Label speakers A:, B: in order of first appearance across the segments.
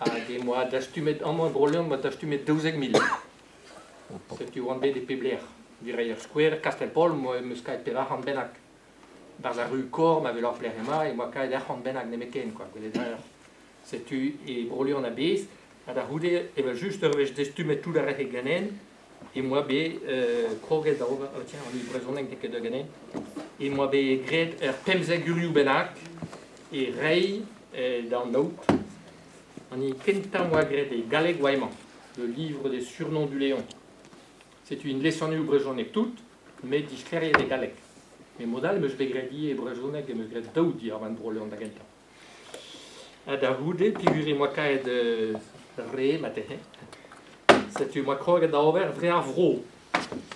A: Hag em boa dastumet amañ e Bro-Leon, 'moa dastumet 12 000. Setu oan bet e pep lec'h. Evit reiñ ur skouer, Kastell-Paol em eus kaet 400 bennak. Barzh ar ru Kor, ma wel ur plec'h emañ, em boa kaet 100 bennak nemetken, quoi, gwelet a eur. Setu e Bro-Leon a-bezh, ha da c'houde, evel-just ur wech dastumet tout ar re ganen, em boa bet kroget da ober, oh tiens, an brezhoneg n'eo ket da ganen, em boa bet graet ur 15 eurioù bennak e reiñ d'an aod. An hini kentañ 'm boa graet e galleg oa emañ, Le livre des surnoms du Léon. Setu int lesanioù brezhonek tout, met disklêriet e galleg. Met mod all em eus bet graet ivez e brezhoneg em eus graet daou diwar-benn Bro-Leon da gentañ. Ha da c'houde, peogwir em boa kaet re marteze, setu em boa kroget da ober dre ar vro.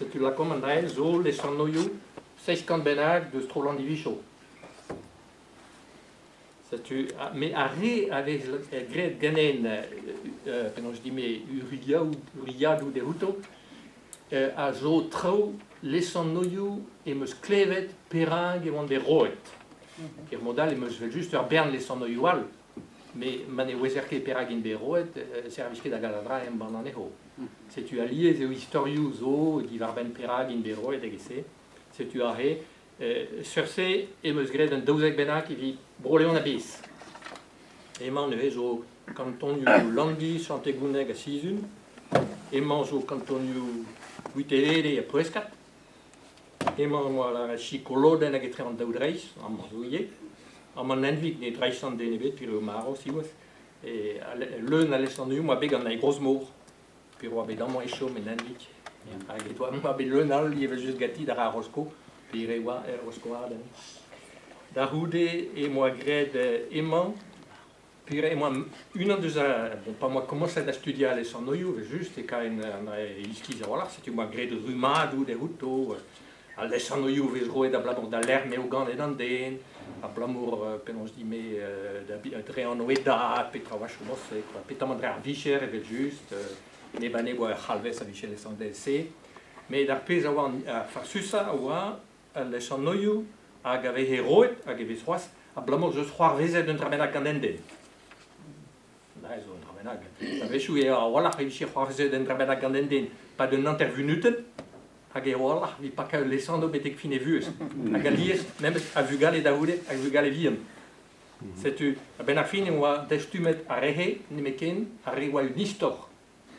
A: Setu lakaomp an dra-se zo lesanioù 700 bennak deus tro Landivicho. Setu, met ar re a vez graet ganen, penaos din-me, uriadoù dezouto, a zo traoù lesanioù em eus klevet perak e oant bet roet. Er mod all em eus evel-just ur bern lesanioù all, met ma ne ouezer ket perak int bet roet, ne servij ket da galz a dra embann anezho. Setu alies eo istorioù zo diwar-benn perak int bet roet hag e-se. Setu aze, seurt-se em eus graet un 12 bennak evit Bro-Leon a-bezh. Emañ neuze zo kantonioù Landi, Sant-Egouneg ha Sizun. Emañ zo kantonioù Gwitelede ha Ploueskad. Emañ war ar Chikolodenn hag etre an daou dreizh, amañ zo ivez. Amañ Nenvig ne dreizhan den ebet peogwir eo marv siwazh. E leun a lesanvioù 'oa bet gant ar Grozmor peogwir oa bet amañ e chom e Nenvig. Hag e oa bet leun all evel-just ganti da ar Rosko, pe oa er Roskoadenn. Da c'houde em boa graet emañ Peogwir emañ unan deus ar... Bon, pa 'moa komañset da studial lesanvioù evel-just e kaen an iskis a-walc'h, setu 'moa graet rummadoù dezhouto, al lesanvioù 'vez roet abalamour d'al lec'h m'eo ganet an den, abalamour penaos din-me dre anv e dad pe traoù mod-se quoi, petamant dre ar vicher evel-just, neb a neb oa ur c'halvez a vije lesanvet-se. Met ar pezh a oa ar farsusañ a oa al lesanvioù hag a veze roet hag e vez c'hoazh abalamour ez eus c'hoarvezet un dra bennak gant un den. Neuze zo un dra bennak. A-wechoù eo a-walc'h e vije c'hoarvezet un dra bennak gant un den 'pad un hanter-vunutenn hag eo a-walc'h evit pakañ ul lesanv betek fin e vuhez. Hag alies memes a vugale da c'houde hag vugale vihan. Setu, a-benn ar fin e oa dastumet ar re-se nemetken ar re oa un istor,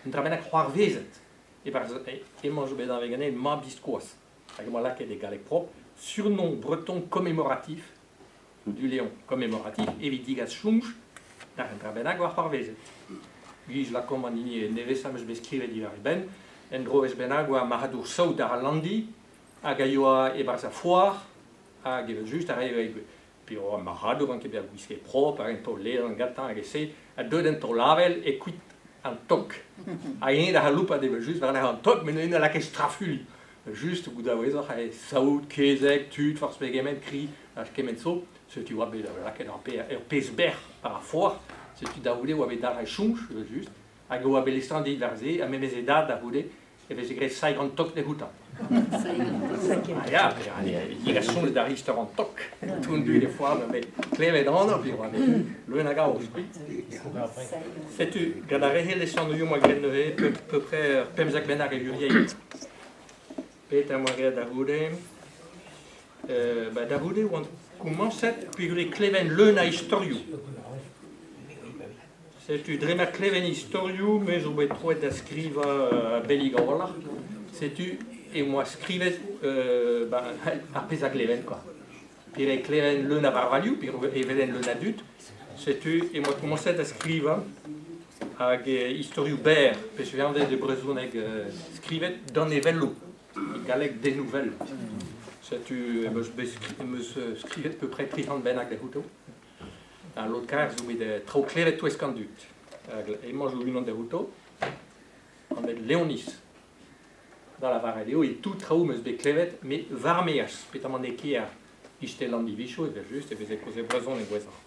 A: un dra bennak c'hoarvezet. E-barzh emañ zo bet anvet ganin mab biskoazh. Hag emañ lakaet e galleg propr, surnom breton commémoratif du Léon commémoratif evit digas soñj d'ar dra bennak war c'hoarvezet. Giz lakaomp an hini nevesañ 'm eus bet skrivet diwar e benn, en drovezh bennak oa marc'hadour saout ar Landi hag a yoa e-barzh ar foar hag evel-just a rae pe oa marc'hadour an ket bezañ gwisket propr hag un taol ledan gantañ hag e-se ha deuet un taol avel e kuit an tok. Hag eñ da c'haloupat evel-just war-lerc'h an tok met neuze na lakae strafuilh. Just goudaouezoc'h e saout, kezeg, tud, forzh pegement, kri ha kement zo. Setu oa bet lakaet ur pezh bec'h war ar foar. Setu da c'houde oa bet dalc'het soñj evel-just. Hag e oa bet lesanvet war se ha memes e dad da c'houde e veze graet sailh an tok dezhoutañ. Ah ya, digas soñj d'ar istor an tok. Tout dud e foar bet klevet anv pe oa bet leun a gaoz. Setu, gant ar re-se lesanvioù 'moa graet neuze peu près ur 15 bennak e Lurieg. Petra 'moa graet da c'houde? Ba da c'houde oan komañset peogwir e kleven leun a istorioù. Setu dre ma kleven istorioù me zo bet troet da skrivañ a-bennig a-walc'h. Setu em boa skrivet ba ar pezh a gleven kwa. Peogwir e kleven leun a varvalioù, peogwir e welen leun a dud. Setu em boa komañset da skrivañ hag istorioù berr, pezh 'vez anvet e brezhoneg skrivet danevelloù, e galleg des nouvelles. Setu em eus bet em eus skrivet peupre 300 bennak dezhouto. Ha lod kaer zo bet traoù klevet touesk an dud. Hag emañ zo unan dezhouto, anvet Leoniz. Da lavaret eo e tout traoù 'm eus bet klevet, met war-maez, petamant e kêr Isteland-Divicho evel-just e veze kaozeet brezhoneg gwezhoc'h.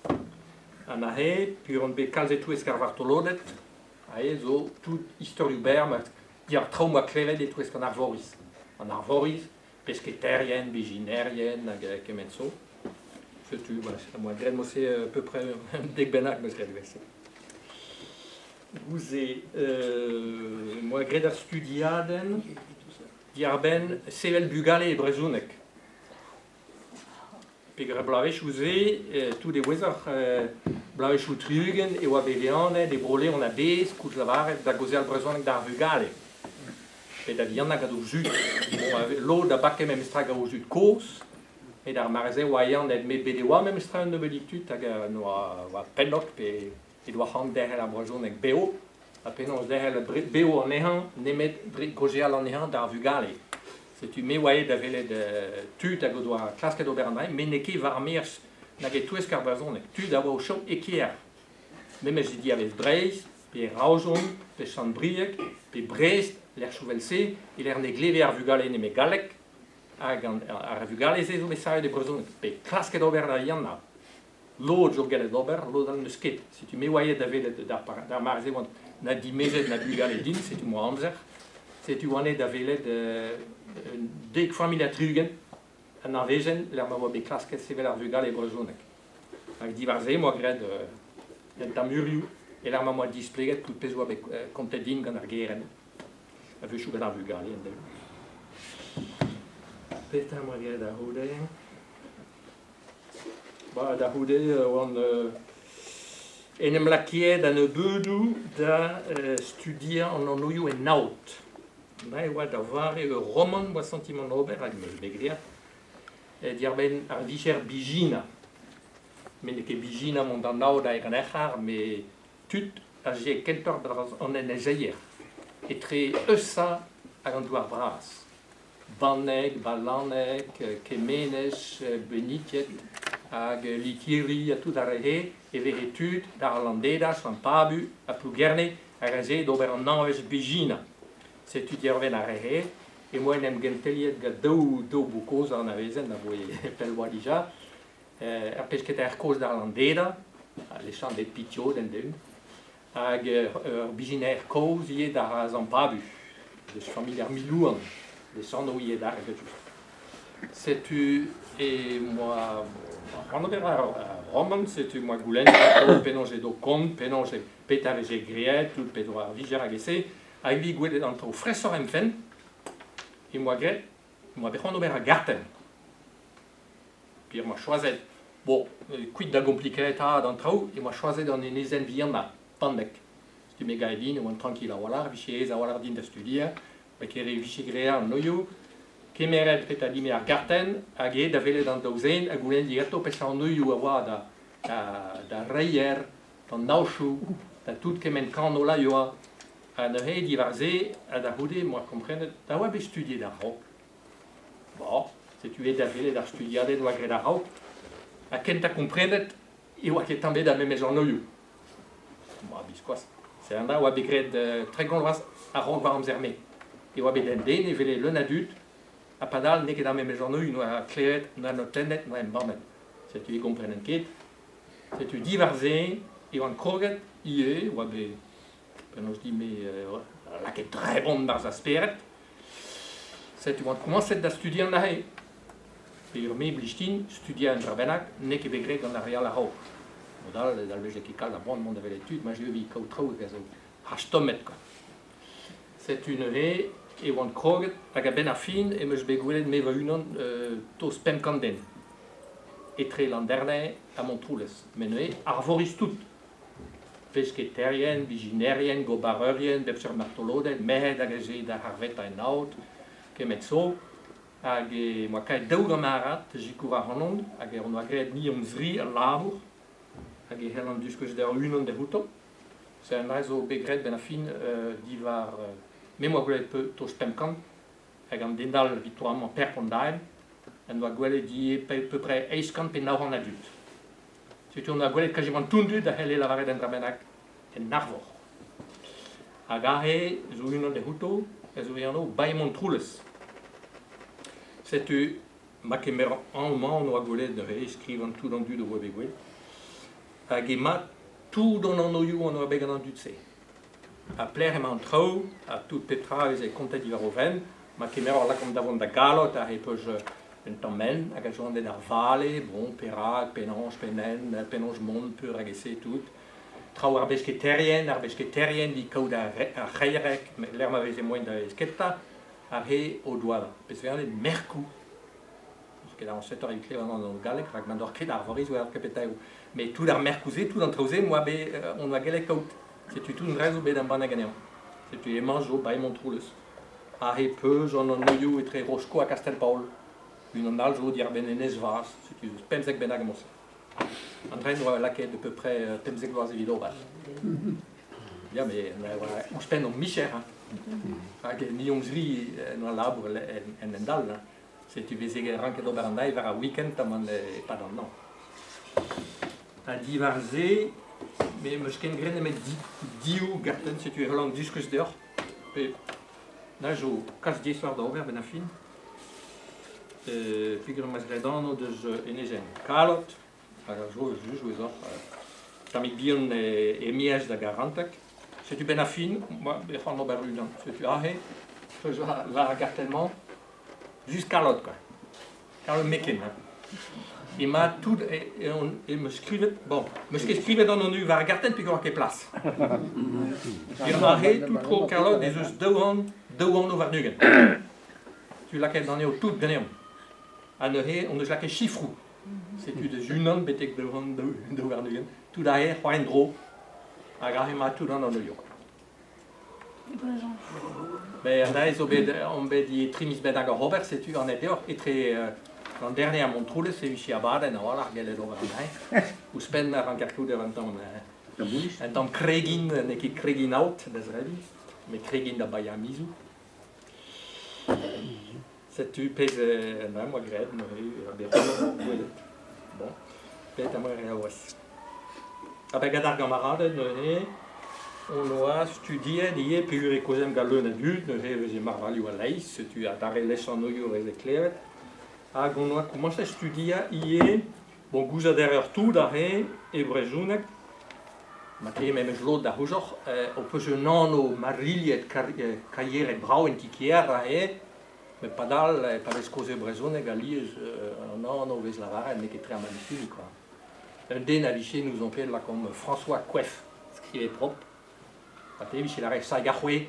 A: Ha neuze, peogwir on bet kalz e-touesk ar vartoloded, aze zo tout istorioù berr ma ya traoù 'moa klevet e-touesk an Arvoriz. An Arvoriz, pesketaerien, bezhinerien hag kement zo. Setu, ba, 'moa graet mod-se à peu près un dek bennak 'm eus graet evel-se. Gouze, 'moa graet ar studiadenn diàr-benn sevel bugale e brezhoneg. Peogwir bloavezhioù-se, tout e ouezoc'h, bloavezhioù 60 e oa bet leaned e Bro-Leon a-bezh, koulz lavaret, da gaozeal brezhoneg d'ar vugale. Pe da vihanañ gant o zud. Bon, lod a bake memestra gant o zud kozh, met ar mare-se e oa ehanet met bet e oa memestra un nebeudig tud hag oa, oa pelloc'h pe he doa c'hoant derc'hel ar brezhoneg bev ha penaos derc'hel bev anezhañ nemet dre gaozeal anezhañ d'ar vugale. Setu me oa aet da welet tud hag o doa klasket ober an dra met n'eo ket war ar maez nag e-touesk ar brezhoneg. Tud a oa o chom e kêr. Memes e diavez Breizh, pe Roazhon, pe Sant-Brieg, pe Brest, lec'hioù 'vel-se, e-lec'h ne gleve ar vugale nemet galleg, hag ar vugale-se zo bet savet e brezhoneg, pe klasket ober da vihanañ. Lod zo gellet ober, lod all n'eus ket. Setu me oa aet da welet d'ar mare-se oant na dimezet na bugale din, setu 'moa amzer. Setu oan aet da welet un dek familh ha 60 anavezen lec'h ma oa bet klasket sevel ar vugale e brezhoneg. Hag diwar-se 'moa graet un tamm urioù e-lec'h ma 'moa displeget tout pezh oa bet kontet din gant ar gerent, a-wechoù gant ar vugale end-eeun. Petra 'moa graet a-c'houde? Ba da c'houde e oan en em lakaet a-nebeudoù da studiañ an anvioù en aod. Ba e oa da vare ur romant 'oa santimant ober hag 'm eus bet graet diàr-benn ar vicher bijinañ. Met n'eo ket bijinañ mont d'an aod hag an ec'har, met tud a zee kentoc'h dre an enezeier, etre Eusa hag an douar-bras. Banneg, Balaneg, Kemenez, Benitiet hag Litiri ha tout ar re-se e veze tud d'ar Landeda, Sant-Pabu ha Plougerne hag aze d'ober an hañvezh bezhina. Setu diarbenn ar re-se e moa en em genteliet gant daou daou bou-kozh a anavezen aboe pell oa dija. Ur pesketaer kozh d'ar Landeda, lesanvet Pitiod end-eeun, hag ur bizhinaer kozh ivez da Sant-Pabu, deus familh ar Milouan, lesanv ivez d'ar evel-just. Setu e 'moa c'hoant ober ar romant, setu 'moa goulennet ganto penaos edo kont, penaos petra veze graet, tout p'edo ar vicher hag e-se, hag evit gwelet an traoù fraeshoc'h em fenn, e 'moa graet, 'moa bet c'hoant ober ar gartenn. Peogwir 'moa choazet, bon, kuit da gomplikaetaat an traoù, e 'moa choazet an enezenn vihanañ, Pandeg. Setu me 'gave din e oan trankil a-walc'h, 'vije aes a-walc'h din da studiañ, met e vije graet an noioù. Kemeret petra din-me ar gartenn hag aet da welet an daou zen ha goulenn diganto peseurt anvioù a oa da, da, da reier, d'an aochoù, da tout kement kanol a yoa. Ha neuze diwar-se, ha da c'houde 'moa komprenet, da oa bet studiet a-raok. Bon, setu aet da welet ar studiadenn oa graet a-raok. Ha kentañ komprenet e oa ket tamm bet ar memes anvioù. Ma, biskoazh. Se an dra oa bet graet 30 vloaz a-raok war amzer-me. E oa bet un den e wele leun a dud, ha padal n'eo ket ar memes anvioù n'oa klevet, n'oa notennet, n'oa embannet. Setu e gomprenen ket. Setu diwar-se e oan kroget ivez, oa bet penaos din-me lakaet drebon 'barzh ar spered. Setu oan komañset da studiañ neuze. Peogwir me 'blij din studiañ un dra bennak n'eo ket bet graet gant ar re all a-raok. Mod all ne dalveze ket kalz a boan mont da welet tud, ma evit kaout traoù hag a zo hastommet kwa. Setu neuze e oan kroget hag a-benn ar fin em eus bet gwelet me va-unan tost 500 den. Etre Landerne ha Montroulez. Met neuze arvoriz tout. Pesketaerien, bizinerien, gobareurien, bep seurt martoloded, merc'hed hag ez ae da arvetañ en aod, kement zo. Hag e oa kaet daou gamarad da sikour ac'hanon hag hon doa graet ni hon-zri al labour hag e c'hellan diskouez dezhañ unan dezhouto. Se an dra zo bet graet benn ar fin diwar me 'moa gwelet tost 500 hag an den all evit amañ Per Pondaen en doa gwelet ivez peupre 800 pe 900 a dud. Setu hon doa gwelet kazimant tout an dud a c'helle lavaret un dra bennak en arvor. Hag aze zo unan dezhouto a zo e anv Bae Montroulez. Setu ma kemer anv-mañ on oa gwelet neuze skrivan tout an dud o oa bet gwelet. Hag emañ tout an anvioù an oa bet gant an dud-se. Ha pelec'h emañ an traoù, ha tout pep tra a veze kontet diwar o fenn. Ma kemeror lakaomp da vont da Galot aze 'peus un tamm hent hag a zo anvet ar Vale, bon, perak, penaos, penen, penaos mont, peur hag e-se tout. Traoù ar besketaerien, ar besketaerien evit kaout ar c'heireg, lec'h ma veze moaien da besketa, ar re o doa pezh 'vez anvet merkoù. N'eus ket añsetoc'h evit klevet an anv gallek rak ma n'oc'h ket arvoriz oa ket petra eo. Met tout ar merkoù-se, tout an traoù-se 'moa bet on oa gellet kaout. Setu tout an dra zo bet embannet ganeomp. Setu emañ zo bae Montroulez. Aze peus an anvioù etre Rosko ha Kastell-Paol. Unan all zo diàr-benn Enez Vaz. Setu 15 bennak emañ-se. An dra oa lakaet à peu près 15 vloaz evit ober. Ya, met ouzhpenn hon micher. Hein. Hag ni hon zri noa labour en hent-all. Hein. Setu veze ranket ober an deiz war ar week-end amañ e-pad an hañv. Ha diwar-se, me 'meus ken graet nemet div gartenn, setu e c'hallan diskouez deoc'h. Pe na zo kalz diaesoc'h da ober a-benn ar fin. Peogwir 'm eus graet anv deus enezenn Kalod, hag ar zo just ouezoc'h tammig bihan e-maez da Garanteg. Setu benn ar fin, e c'hoant ober unan. Setu aze, peus war ar gartenn-mañ, just Kalod kwa. Kalod Meken. Hein. Emañ tout em eus skrivet, bon, 'm eus ket skrivet an anv war ar gartenn peogwir 'oa ket plas. Aze, tout tro Kalod ez eus daou anv warn-ugent. Tu lakaet anezho tout ganeomp. Ha neuze hon eus lakaet sifroù. Setu deus unan betek 2 daou warn-ugent. Tout aze c'hoari en-dro. Hag aze emañ tout an anvioù. Mais an aze zo bet on bet ivez tri miz bennak oc'h ober, setu an deoc'h etre an dernier Montroulez e vije abadenn a-walc'h gellet ober an dra. Ouzhpenn a ranker kaout un tamm kregin, n'eo ket kregin aot da zebriñ, met kregin da baeañ mizoù. Setu pezh em boa graet neuze bet gwelet. Bon, bet am boa reoas. Ha ben gant ar gamaraded neuze on oa studiet ivez peogwir e kaozemp gant leun a dud, neuze e veze marvailhoù a-leizh, setu adarre lesanvioù a veze klevet. Hag on oa komañset studiañ ivez, bon gouzout a reer tout aze e brezhoneg, marteze memes lod da c'houzoc'h, ho peus un anv marilhet kaieret brav en ti-kêr aze, met padal pa vez kaozeet brezhoneg alies an anv 'vez lavaret n'eo ket tre amañ kwa. Un den a vije n'ouzon ket lakaomp François Coeff, skrivet propr, marteze e vije lavaret Saig ar C'houez.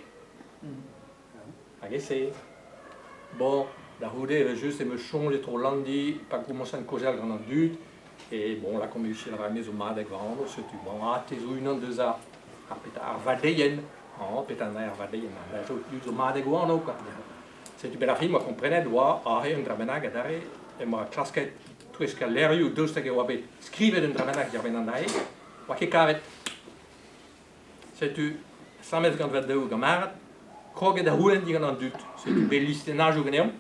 A: Hag e-se. Bon, da c'houde evel-just em eus soñjet tro Landi pa gomañsan kaozeal gant an dud e bon lakaomp e vije lavaret me zo mat va anv setu bon ah te zo unan deus ar ar petra ar vadeien ah petra an ar vadeien ah zo tud zo mat o anv kwa. Setu benn ar fin 'moa komprenet oa aze un dra bennak adarre em boa klasket touesk al levrioù daoust hag e oa bet skrivet un dra bennak diwar-benn an dra-se oa ket kavet. Setu asambles gant va daou gamarad, kroget da c'houlenn digant an dud. Setu bet listennajoù ganeomp.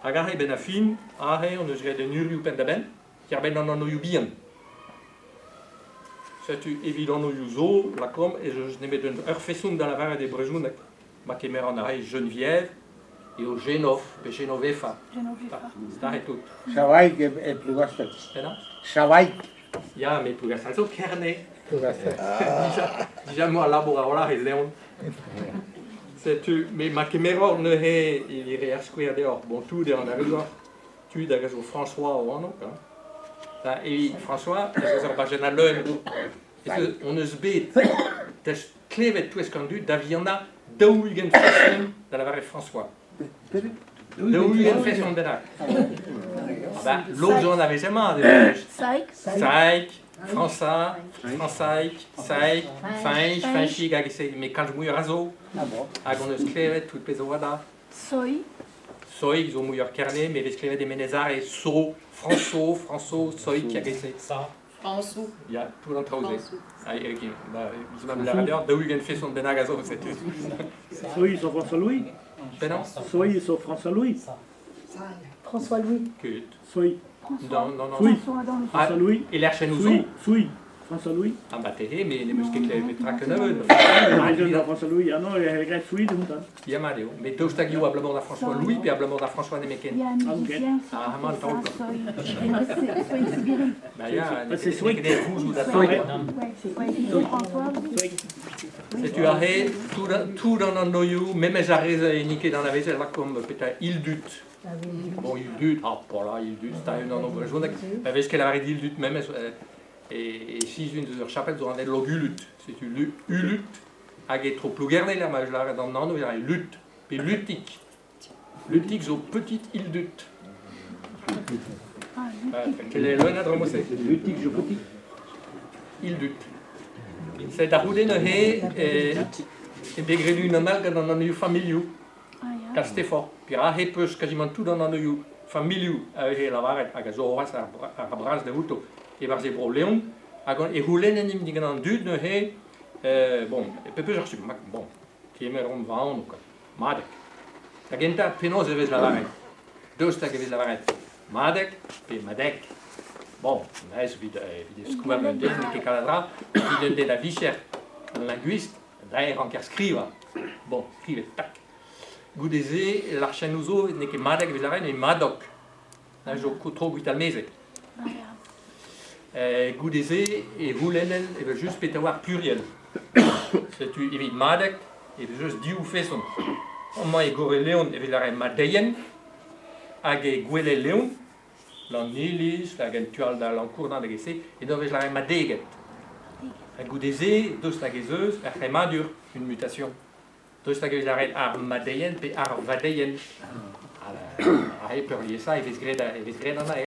A: Hag aze benn ar fin, aze hon eus graet un urioù penn-da-benn, diwar-benn an anvioù bihan. Setu evit anvioù zo, lakaomp ez eus nemet ur feson da lavaret e brezhoneg. Ma kemeran aze Geneviève eo Genov pe Genovefa.
B: Genovefa.
A: Start tout.
C: Chavaig e Plougastell.
A: Penaos?
C: Chavaig.
A: Ya, met Plougastell zo Kerne.
C: Plougastell.
A: Dija, dija moa labour a-walc'h e Leon. Setu, met ma kemeroc'h neuze e reer skouer deoc'h. Bon, tout eo an arruzoc'h. Tud hag a zo François o anv. Hein. Da, evit François, ez eus ur bajenn leun. Ez hon eus bet da klevet touesk an dud da vihanañ 40 feson da lavaret François. 40 feson bennak. Ah ben, lod zo anavezet mat evel-just.
B: Saig.
A: Saig, Frañsa, Frañsaig, Saig, Fañch, Fañchig hag e met kalz muioc'h a zo. Hag hon eus klevet tout pezh a oa da.
B: Soy.
A: Soig zo muioc'h Kerne, met vez klevet e Menez Are, So, François, François, Soig hag e
D: Sa. Frañsou.
A: Ya, tout an traoù-se. Ah, ok, ba, ma lavaret deoc'h, 40 feson bennak a zo, setu.
E: Soy zo François Louis.
A: Penaos?
E: Soy zo François Louis.
B: François Louis.
A: Ket.
E: Soy.
A: Non, non, non.
E: Soui.
B: François dans le
A: Ah,
E: François Louis.
A: E lec'h chen
E: Soui.
A: ouzon.
E: Soui. François Louis.
A: Ah bah tehe, mais ne meus ket klevet tra kennebeut.
E: Ah, François Louis. Ah non, il regrette Soui de montagne.
A: Ya mat eo. Met daoust hag eo abalamour da François Louis pe abalamour da François nemeken?
B: Il y a un
E: Ah, ok.
B: musicien aussi
A: Ah,
B: qui
A: man,
B: fait ça,
A: taol.
B: Soy. C'est Soy Sibérie.
A: Bah ya,
E: Ah, c'est
A: n'eo ket e rouzoù da
E: Soig.
A: Soig.
B: Ouais, ouais, c'est François.
E: Soig.
A: Setu aze, tout an anvioù, memes ar re n'eo ket anavezet lakaomp petra Ildut. Bon, Ildut, ah, voilà, Ildut, c'est un anv brezhoneg. Pa vez ket lavaret Ildut memes, E Sizun eus ur chapel zo anvet Logulut. Setu lu, Ulut, hag e tro Plougerne, lec'h ma vez lâret an anv, e rae Lut, pe Lutig. Lutig zo petite île d'Ut. Quel est leun a dra-se?
E: Lutig zo petit.
A: Île d'Ut. Sed da c'houde neuze e bet graet unan all gant an anvioù familhoù. Kastefort. Perak he peus quasiment tout an anvioù familhoù a veze lavaret hag a zo c'hoazh ar braz da outo e-barzh e Bro-Leon. Hag e c'houlennen int digant an dud neuze, bon, pe peus ar stumm, bon, kemeromp va anv, quoi. Madeg. Da gentañ, penaos e vez lavaret? Daoust hag e vez lavaret Madeg pe Madeg? Bon, neuze evit skouarn un den n'eo ket kalz a dra, evit un den a vicher, un linguiste, da e ranker skrivañ. Bon, skrivet, tak. Goude-se, lachennoù zo n'eo ket Madeg e vez lavaret, met Madog. Neuze zo tro Gwitalmeze. Goude-se e c'houlennen evel-just petra oa ar pluriel. Setu evit Madeg e vez eus div feson. Amañ e Gorre-Leon e vez lavaret Madeien hag e Goueled-Leon, Lanniliz hag en tu all da Lankournan hag e-se, e vez lavaret Madeged. Ha goude-se, daoust hag ez eus ur c'hemmadur, une mutation. Daoust hag e vez lavaret ar Madeien pe ar Vadeien. Ha peurliesañ e vez graet an aer.